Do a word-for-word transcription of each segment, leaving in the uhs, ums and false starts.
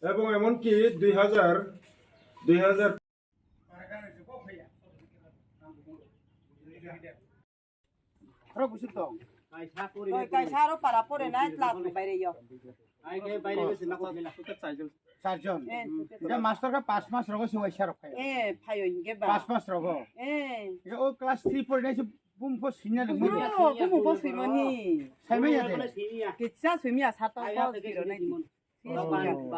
Ebong emonki dui hajar, dui hajar. Oro busuk tong. Kaisa pori Toi kaisa aro para pore nai, class ni baire yo. Ai ke baire gese na ko mela. Charjon. Eh, suke Hingke master ka pas mas rogo si waisa rok phaio. Eh, phaio hingke ba. Pas mas rogo. Eh. Hingke o class three pore nai si bum po sinya le mo. Bro, bum po sui mani. Sai mai ya de. Kisa sui mi asa to ko biro nai.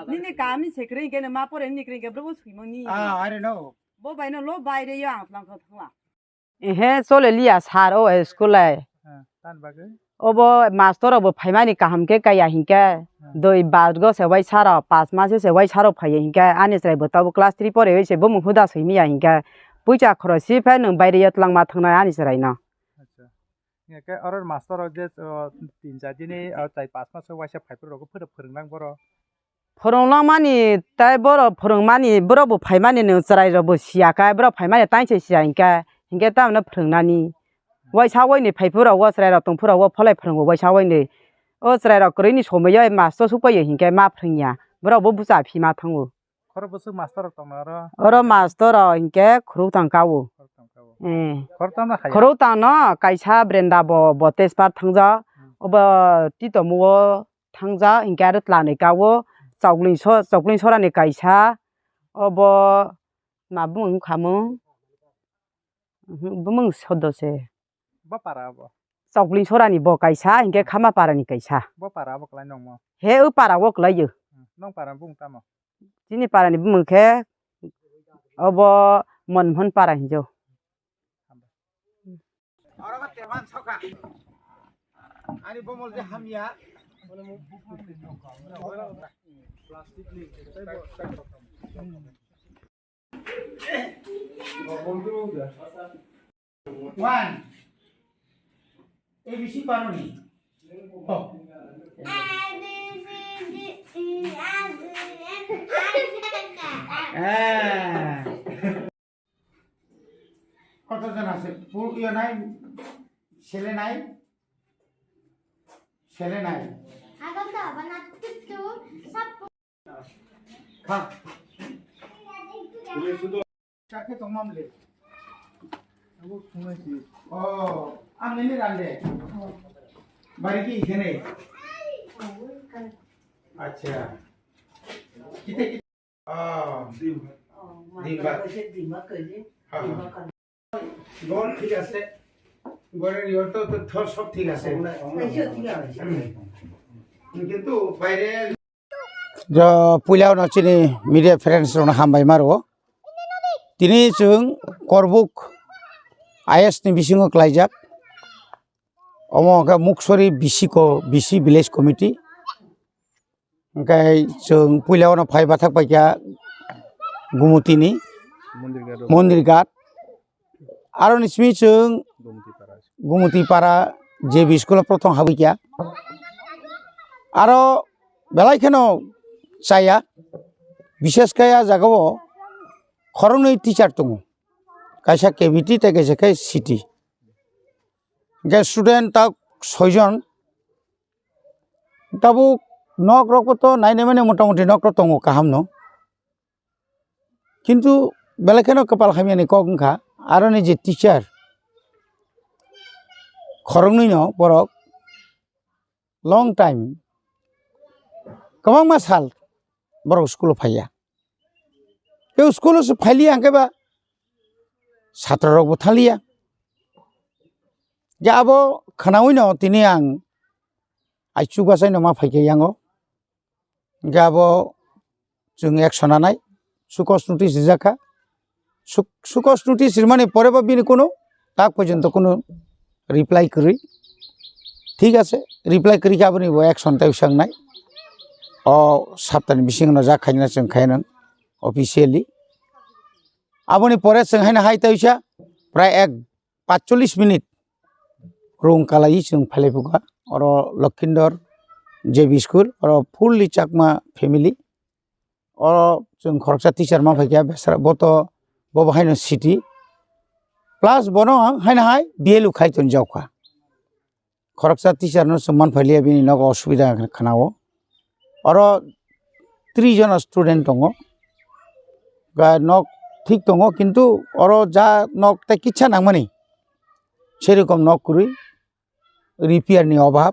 Nini kami sekre hingke ma pore nini kre hingke bro sui mani. Ah, I don't know. Bo bai no lo baire yo ang tlang ko thangla. Ehe, chole liya sir o school lai. Ha, tan bagwi? Obo master rok bo phaimani kaham khe kaiya hinkhe, Hmm. doi badgo se waisa rok, pas mas se waisa rok phaiya hinkhe, ani chwrai bo tabuk class three pore se bumung huda simi ya hinkhe, puisa khoroch si phai nwng baire yo twlangma thangnai ani chwrai no. Acha. Hinkhe oro master rok je, o, tin char dini, o, chai pas mas waisa phai phuru rok phuru phwrwng nang boro. Phwrwnglamani tei borok phwrwngmani, borok bo phaimani nwng chwrai rok bo siya khe, borok phaimani tei se siya hinkhe, hinkhe tamno phwrwngnani. Waisa waini phaiphuru rok o chwrai rok tongphuru rok o pholai phwrwngo waisa waini. O chwrai rok kwrwini somoi o master sukpaiyo hinkhe ma phwrwngya, borok bo bwsa phima thango. Khoro bwswk master rok tongna oro? Oro master rok hinkhe khorok tang kao. Khorok tang kao. Eh. Khorok tang na khaya? Khorok tang no kaisa brenda bo, bo tespar thangjak. Hmm. Obo titomo o thangjak, hinkhe aro twlanwi kao, Chokling so-, Chokling sorani kaisa, obo ma bumung wngkha mung? Mhm, bumung sodo se. Bo para abo? Chokling sorani bo kaisa, hinkhe Khama parani kaisa. Bo para abo kwlai nongmo? He, o para o kwlai o. Hmm, nong para bumung tamo? Chini parani bumung khe obo Monmon para hinjo. Oro ba teman soka. Ani bomol je hamya. Plastic ni. One. A B C paroni. Oh. Ah. Koto jon ase? Pu-, iyo nai? Sele nai? Sele nai? Ha. Chakhe tongmam le. Oh, ang nini rande. Bari ki ikhene. Acha. Kita, kita. Ah, dim. Dim ba. Ha, ha. Gol thik ase. Gol, yor to, to thor sob thik ase. Kintu baire. Jo, puila no chini media friends rokno hambai maro. Tini chwng Korbuk I S ni bisingo klaijak. Omo khe Muksori B C ko, B C Village Committee. Hingkhe chwng puila ono phai bathak paikha Gumutini Mondir Ghat. Mondir Ghat. Aroni simi chwng Gumutipara. Gumutipara J B school o prothom habikha. Aro belai kheno chaya, bishesh khe a jagao khoroknwi teacher tongo, kaisa K B T tei kaisa khe C T. Hingkhe student ta soijon. Tabuk nok rok bo to nainai mani motamuti nok rok tongo kaham no. Kintu belai kheno kwpal hamya ni kok wngkha, aroni je teacher khoroknwi no borok long time, kwbangma sal borok school o phaiya. Tei school o se phailiya hingke ba satro rok bo thaliya. Je abo khwnawi no tini ang aichuk bachaino ma phaikha yango. Hingke abo chwng action nanai, show cause notice rijak kha. Show, show cause notice rimani pore bo bini kunu tak porjonto kunu reply kwrwi. Thik ase, reply kwrwi khe aboni bo action tai sangnai. O saptani bisingo no jak khaina chwng khainang officially. Aboni pore chwng haino hai taisa prai ek paanchchollish minute rung kalai chwng phailaiphuka. Oro Lokhindor J B school, oro fully Chakma family. Oro chwng khoroksa teacher ma phaikha, besara bo to, bo bo haino city. Plus bono ang haino hai B L O khai tonjaokha. Khoroksa teacher no chwng man phailiya, bini nogo osubida khwnao. Oro tris jona student tongo. Ga nok thik tongo, kintu oro ja nok tei kisa nangmani, serokom nok kwrwi, repair ni obab.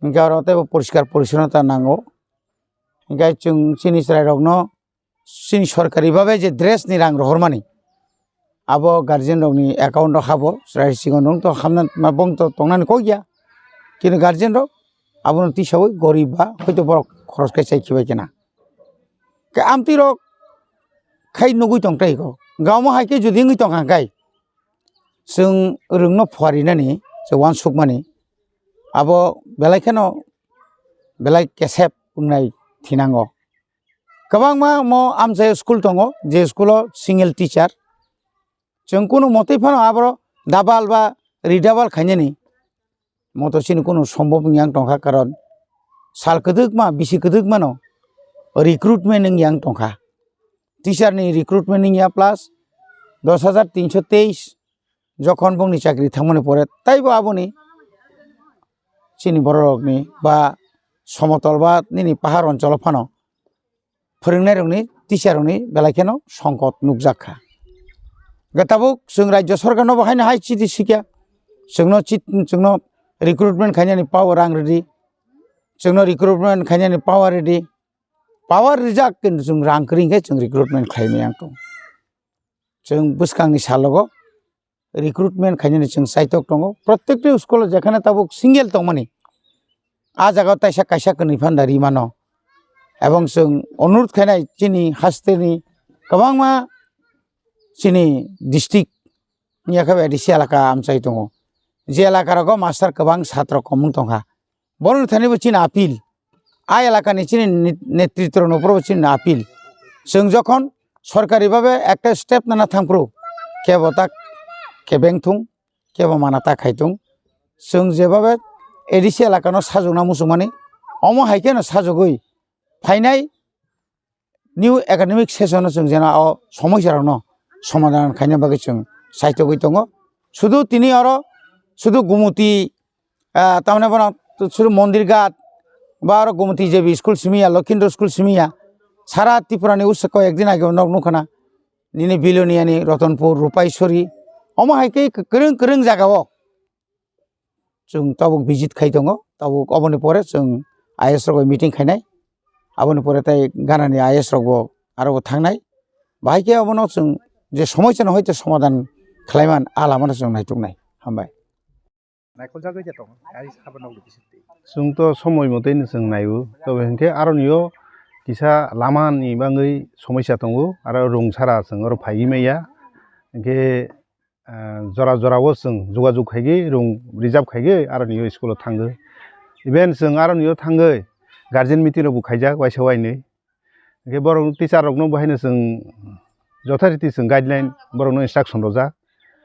Hingke oro teibo poriskar porichonnota nango. Hingke chwng chini chwrairokno chini sorkari babe je dress ni rang rohormani, abo guardian rokni account o habo, chwrai sigon rok to hamna ma bong to tongnani kok ya, kintu guardian rok abono tisaui gorib ba hoito borok khoros khe chai khibai kena. Khe amtwi rok khai nugui tong tei kok, gamo hai khe jodi wngwi tong kha khe chwng rwngno phuarinani, je uansukmani, abo belai kheno belai kesep wngnai thinango. Kwbangma mo amchai school tongo, je school o single teacher. Chwng kunu motwi phano aboro double ba redouble khainani moto chini kunu sombhob wngya wng tongkha, karon sal kwdwkma, bisi kwdwkmano recruitment wngya wng tongkha. Teacher ni recruitment wngya plus dos hajar tinso teis jokhon bongni chakri thangmani pore, taibo aboni chini bororokni ba somotol ba nini pahar oncholo phano phwrwngnairokni, teacher rokni belai kheno songkot nukjak kha. Hwnkhe tabuk chwng Rajya Sorkarno bo haino hai chiti sikya, chwngno chit-, chwngno recruitment khainani power rang rwdi, chwngno recruitment khainani power rwdi, power rijak kintu chwng rang kwrwi hwnkhe chwng recruitment khlaimaya wng tong. Chwng bwskangni salogo recruitment khainani chwng chaitok tongo. Protekti school o jekhane tabuk single tongmani, a jaga o taisa kaisa kwnwi phanda ri mano. Ebong chwng onurudh khainai chini hasteni kwbangma chini district ni yakhe A D C elaka amchai tongo. Je elaka rogo master kwbang satro komung tongkha. Borokni thani bo chini appeal. A elakani chini ni-, netritro no poro chini appeal. Chwng jokhon sorkari babe ekta step nana thangphru, kebo tak kebeng thung, kebo mana ta khai thung. Chwng jebabe A D C elakano sajokna muchungmani, omo hai kheno sajogwi phainai new academic session o chwng jena o somosya rokno somadhan khaina bagwi chwng saitogwi tongo. Sudu tini oro sudu Gumuti, ah, tamni bono sudu Mondir Ghat ba oro Gumuti J B school simi ya, Lokhindor school simi ya, sara Tripura ni usako ekdin age nok nukha na, nini Bilonia ni Ratanpur, Rupaisori, omo hai khe kwrwng kwrwng jaga o chwng tabuk visit khai tongo, tabuk oboni pore chwng I A S rok bai meeting khainai, aboni pore tei Ghana ni I A S rok bo aro bo thangnai, bahai khe obono chwng je somosya no hoite somadhan khlaiman a lama no chwng naituknai. Hambai. Naikoljakgwi je tongo, ai sabo nokni bisingtwi. Chwng to somoi motoi no chwng naiwi, tobe hinkhe aroni o kisa lama ni bagwi somosya tongo, aro rung sara chwng oro phaiwi maya, hinkhe ah, jora jora o chwng jogajog khaigwi, rung reserve khaigwi, aroni o school o thangwi. Even chwng aroni o thangwi guardian meeting rok bo khaijak waisa wainwi. Hinkhe borok teacher rok no bo haino chwng jothoriti chwng guideline borok no instruction rwjak,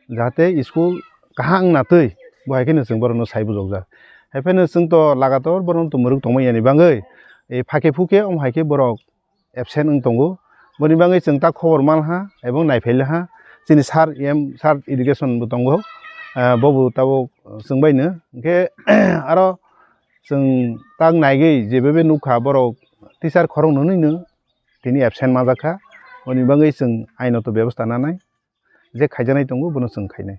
jahate school kaham wngna twi bo hai kheno chwng borok no sai bujokjak. Hai phano chwng to lagator borok no to mwrwk tongmani bagwi, e, phakhe phukhe omo hai khe borok absent wng tongo. Boni bagwi chwng ta khobor manha ebong naiphailha. Chini sir E M, sir education bo tongo, ah, bobo tabuk chwng baino. Hinkhe aro chwng tak naigwi jebebe nukha borok teacher khoroknwnino tini absent manjakha. Boni bagwi chwng ainoto bebosta nanai. Je khaijaknai tongo, bono chwng khainai.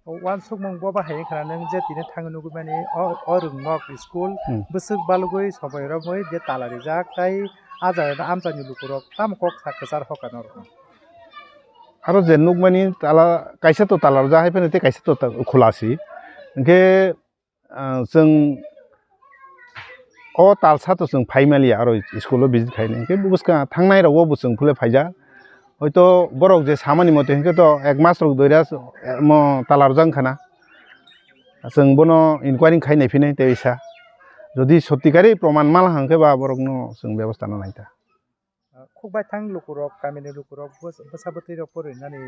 O uansukmung bo bahai wngkha na, nwng je tini thangwi nugwi mani, o, o rwng nok school Hmm. bwswk balugwi sobai romwi je tala rijak, tai a jaga no amchaini lukurok tamo kok sa kwchar hoka norok. Aro je nukmani tala kaisa to tala rwjak hai phano tei kaisa to ta-, khula si. Hinkhe, ah, chwng o talsa to chwng phai maliya aro school o visit khainai. Hinkhe bwskang thangnai rogo bo chwng phule phaijak. Hoito borok je samani mote hinkhe to ek mas rok doira mo tala rwjak wngkha na. Chwng bono inquiry khai naiphinai tei sa. Jodi sotti kari proman mal hangkhe ba borokno chwng bebostha no naita. Ah, khukbai thang lukurok, kamini lukurok, bwsa, bwsa bwtwi rok porinani,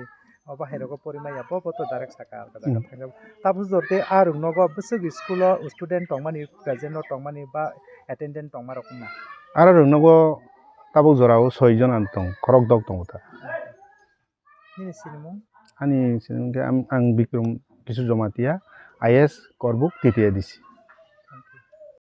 obo hai rogo porimaya, bo, bo to direct saka, ah, jaga Hmm. thangjago. Tabuk jor tei a rok nogo bwswk school o student tongmani, present o tongmani ba attendant tongma rok wngna? Aro rok nogo tabuk jorao soi jon ang tong, khorok dok tongo ta. Nini sinimung? Ani sinimung khe ang, ang Bikram Kishore Jamatia, I A S Korbuk, T T A D C.